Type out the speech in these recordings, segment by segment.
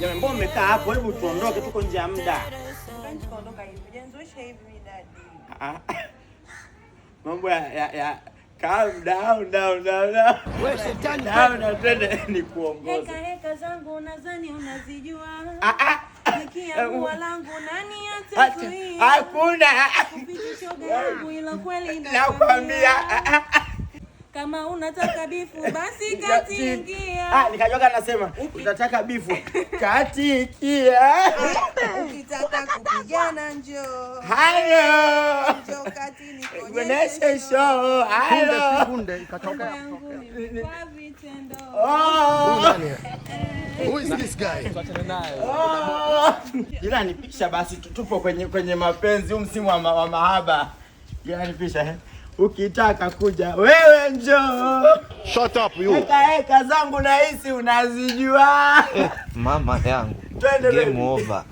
Jamani, mbona mmekaa hapo? Hebu tuondoke, tuko nje ya muda. Tukaondoka hivi. Hujanizoesha hivi mimi, daddy. Ah, mambo ya calm down, down, down, down. Wewe shetani. Down na twende nikuongoze. Heka heka zangu nadhani unazijua. Ah, ah. Nikiamua langu nani Acha. atazuia? Hakuna. Kuficha shoga yangu ila kweli Nakwambia. Ah, ah, ah. Kama unataka bifu basi kati ingia. Ah, nikajoka nasema utataka bifu. Katikia. Ukitaka kupigana njoo. Hayo. Njoo kati nikuonyeshe Kuonyeshe show. Hayo. Punde ikatokea. Yangu ni kwa vitendo. Oh. Who is this guy? Oh. Ila nipisha basi tupo kwenye mapenzi huu msimu wa mahaba. Ila nipisha eh. Ukitaka kuja wewe njoo. Shut up you. Heka heka zangu nahisi unazijua. Mama yangu. Twende, Game baby. Over.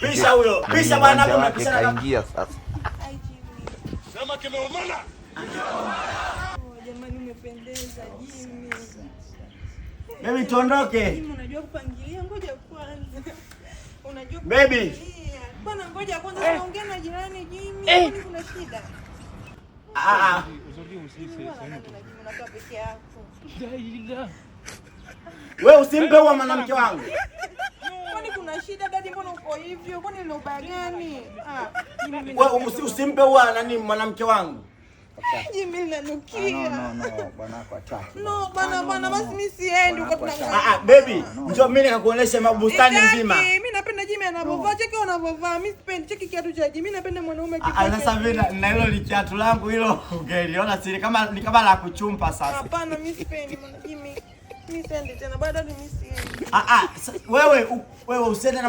Pisha huyo. Pisha bwana hapo Mwenye wake unapishana kama kaingia sasa. Hi, Jimmy. Sema kimeumana. Oh, jamani umependeza, Jimmy. Baby, tuondoke. Jimmy, unajua kupangilia, ngoja kwanza. Unajua Baby. kupangilia. Bwana, ngoja kwanza tunaongea na jirani, Jimmy. Kwani kuna shida? Ah, ah. Jimmy, wala na Jimmy unakaa peke yako. Wewe usimpe huo mwanamke wangu. Kwani kuna shida, daddy? Mbona uko hivyo? Kwani nina ubaya gani? Ah, Jimmy, mimi Wewe usimpe huo nani mwanamke wangu. Jimmy linanukia. No, no, bwanako hataki. No, bana bana, basi mimi siendi huko tunaangalia. Ah, ah, baby, njoo mimi nikakuoneshe mabustani nzima. Mimi napenda Jimmy anavyovaa, cheki anavyovaa. Mimi sipendi, cheki kiatu cha Jimmy. Mimi napenda mwanaume Ah, ah, sasa mimi na hilo ni kiatu langu hilo ungeliona siri kama ni kama la kuchumpa sasa. Hapana, mimi sipendi mwana Jimmy. Mimi siendi tena. Bado mimi siendi. Ah, ah, wewe usiende na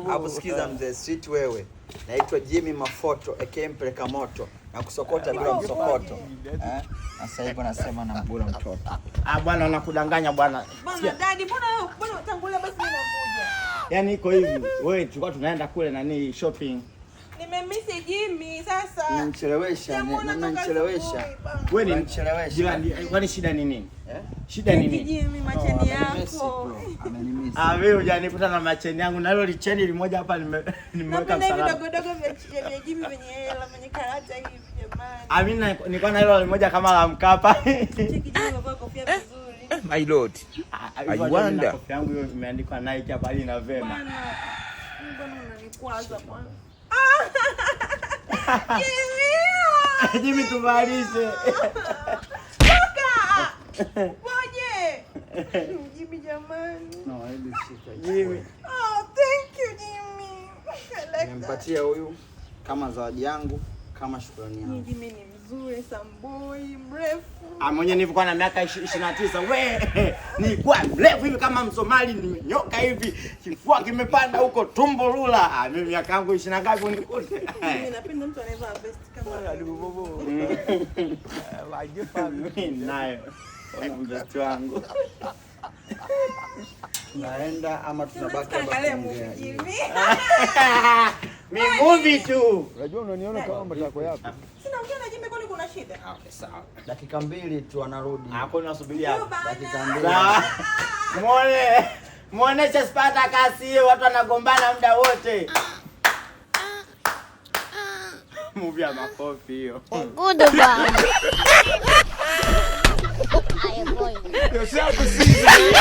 Hapo sikiza mzee street wewe. Naitwa Jimmy Mafoto aka mpeleka moto na kusokota bila msokoto. Eh? Sasa hivyo nasema na mbura mtoto. Ah, bwana nakudanganya bwana. Bwana daddy, mbona mbona tangulia basi mimi nakuja. Yaani iko hivi, wewe tulikuwa tunaenda kule nani shopping. Nimemisi Jimmy sasa. Mnanichelewesha, Sijamuona toka mnanichelewesha. asubuhi, bana. Wewe ni Unanichelewesha. jirani, kwani shida ni nini? Eh? Shida ni nini? Jimmy, macheni yako. Amenimisi. Ah, mimi hujanikuta na macheni yangu na hilo licheni limoja hapa nimeweka Napenda hivi msalaba. dogo dogo vya Jimmy vyenye hela, vyenye karata hivi jamani. Ah, mimi nilikuwa na hilo limoja kama la Mkapa. Cheki Jimmy amevaa kofia vizuri. My lord. Ah, I hivyo hata mimi na wonder. kofia yangu hiyo imeandikwa Nike hapa hadi na vema. Bwana, mbona unanikwaza bwana? Ah! Jimmy! Jimmy tuvalishe. Toka! Upoje? Jimmy jamani. No, hebu shika. Jimmy. Oh, thank you, Jimmy. I like that. Nimempatia huyu kama zawadi yangu, kama shukrani yangu. Jimmy ni mzuri, samboi, mrefu. Ah, mwenyewe nilivyokuwa na miaka 29 we nilikuwa mrefu hivi kama Msomali, nimenyoka hivi, kifua kimepanda huko, tumbo lula. Ah, mimi miaka yangu 20 na ngapi unikute. Mimi napenda mtu anayevaa vest kama Mimi nayo. Ona vest wangu. Tunaenda ama tunabaki hapa Tuangalie movie, kuongea? Jimmy. Mi movie tu. Unajua unaniona kama matako yako. Sina ongea na Jimmy, kwani kuna shida? Okay, sawa. Dakika 2 tu anarudi. Ah, kwani unasubiria hapo? Bana. Dakika 2. Sawa. Muone. Muoneshe Spartacus, watu wanagombana muda wote. Movie ya makofi hiyo. Goodbye. I am going. Yourself a season.